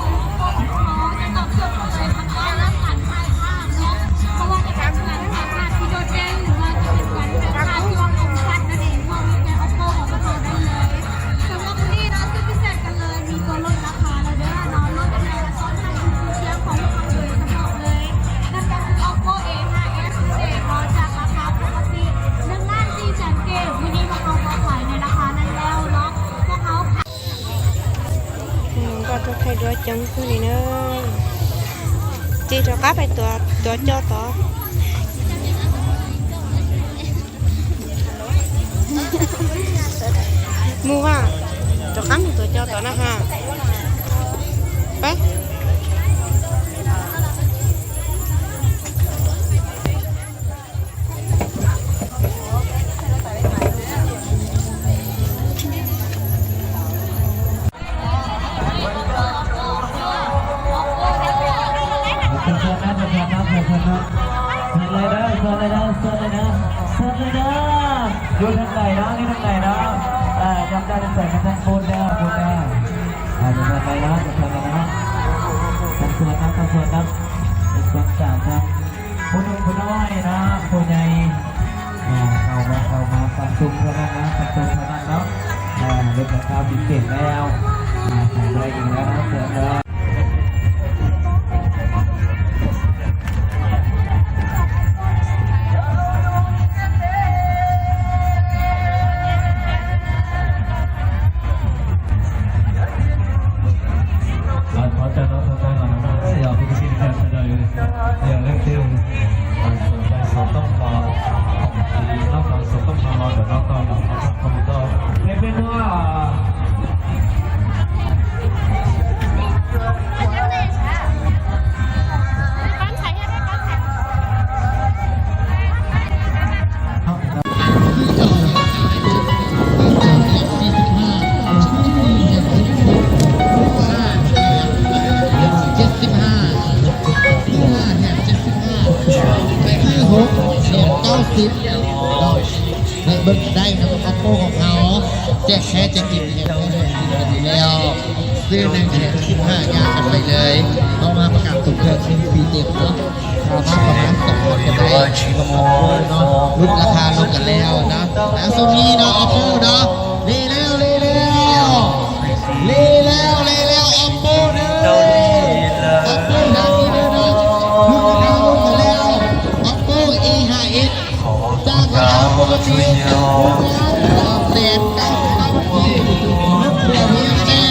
Oppo ຂອງເຮົາຈະຕອບໂຈດໝົດເລີຍ ທັງດ້ານການຖ່າຍພາບເນາະ ບໍ່ວ່າຈະເປັນການຖ່າຍພາບທີ່ໂດດເດັ່ນ ຫຼືວ່າຈະເປັນການຖ່າຍພາບທີ່ວ່າຄົມຊັດນັ້ນເອງ ເພາະວ່າໃນ Oppo ຂອງພວກເຮົາໄດ້ເລີຍ. ສຳລັບມື້ນີ້ເນາະ ສຸດພິເສດກັນເລີຍ ມີຕົວລົດລາຄາແລ້ວເດີເນາະ ລົດໃນລາຄາສອງພັນ ເປັນຊື່ສຽງຂອງພວກເຮົາໂດຍສະເພາະເລີຍ ນັ້ນກໍຄື Oppo A ຫ້າ S ນັ້ນເອງເນາະ ຈາກລາຄາປົກກະຕິ ໜຶ່ງລ້ານສີ່ແສນ ກີບ ມື້ນີ້ພວກເຮົາກໍຂາຍໃນລາຄານັ້ນແລ້ວເນາະ ພວກເຮົາຂາຍ ອືມ ກໍຕົວໄທດ້ວຍຈັງຄືນີ້ເນີ ຈີຕົວກັບໄປຕົວ ຕົວຈໍຕໍ່ ໝູ່ວ່າ ຕົວກັບຕົວຈໍຕໍ່ນະຮະ ໄປ. ເຊີນເດີ ເຊີນເດີ ເຊີນເດີ ເຊີນເດີ ເຊີນເດີ ຢູ່ທາງໃດເນາະ ຢູ່ທາງໃດເນາະ ເອີ ຈຳໄດ້ ໃສ່ກັນທາງພຸ້ນເດີ ພຸ້ນເດີ ເອີ ຢູ່ທາງໃດເນາະ ຢູ່ທາງໃດເນາະ ທາງສວນເນາະ ທາງສວນເນາະ ເປັນສວນສາມເນາະ. ຜູ້ໜຸ່ມຜູ້ນ້ອຍເນາະ ຜູ້ໃຫຍ່ ອ່າ ເຂົ້າມາ ເຂົ້າມາ ປັນສຸກເທົ່ານັ້ນນະ ປັນສຸກເທົ່ານັ້ນເນາະ ອ່າ ລົດລາຄາພິເສດແລ້ວ ອ່າ ຂາຍໄດ້ອີກແລ້ວເນາະ ເຊີນເດີ. ຂໍເຊີນເນາະ ທາງດ້ານຫຼັງເນາະ ເພື່ອເປັນການສະແດງ ຢ່າງແລກປ່ຽນ ເອີ ສົນໃຈສອງຕ້ອງຮອ ຂອງດີເນາະ ສອງຕ້ອງຮອ ເດີນອອກກ່ອນເນາະ ເປັນວ່າ ເຈັດສິບຫ້າ ຫ້າແຖມເຈັດສິບຫ້າ ແລະ ຫ້າຫົກແຖມເກົ້າສິບ ໄດ້ເບິ່ງໄດ້ນຳ Oppo ຂອງເຮົາ ແຈກແທ້ແຈກຈິງ ແທ້ແທ້ຈິງຢູ່ແລ້ວ ຊື້ໜຶ່ງແຖມສິບຫ້າ ຍ່າງກັນໄປເລີຍ ເພາະວ່າປະກາດຕົວເຄື່ອງໜຶ່ງປີເຕັມເນາະ. ປະມານ ປະມານສອງພັນກວ່າໄດ໋ ເນາະ ຫຼຸດລາຄາລົງກັນແລ້ວເນາະ ແລ້ວຊ່ວງນີ້ເນາະ Oppo ເນາະ ເລແລ້ວ ເລແລ້ວ ເລແລ້ວ ເລແລ້ວ Oppo ເດີ Oppo ທາງນີ້ເດີເນາະ ຫຼຸດລາຄາລົງກັນແລ້ວ Oppo A ຫ້າ S ຈາກລາຄາປົກກະຕິ ສາມແສນເກົ້າສິບເກົ້າພັນກີບ ລົດເຫຼືອພຽງແຕ່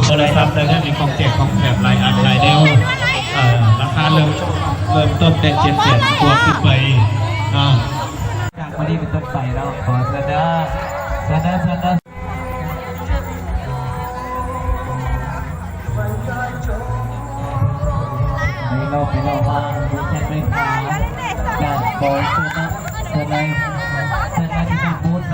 ໂທລະສັບໄດ້ແລ້ວ ມີຂອງແຈກຂອງແຖມຫຼາຍອັນຫຼາຍແນວ ເອີ ລາຄາເລີ່ມ ເລີ່ມຕົ້ນແຕ່ເຈັດແສນກວ່າຂຶ້ນໄປເນາະ ຈາກມື້ນີ້ເປັນຕົ້ນໄປເນາະ ຂໍເຊີນເດີ ເຊີນເດີ ເຊີນເດີ.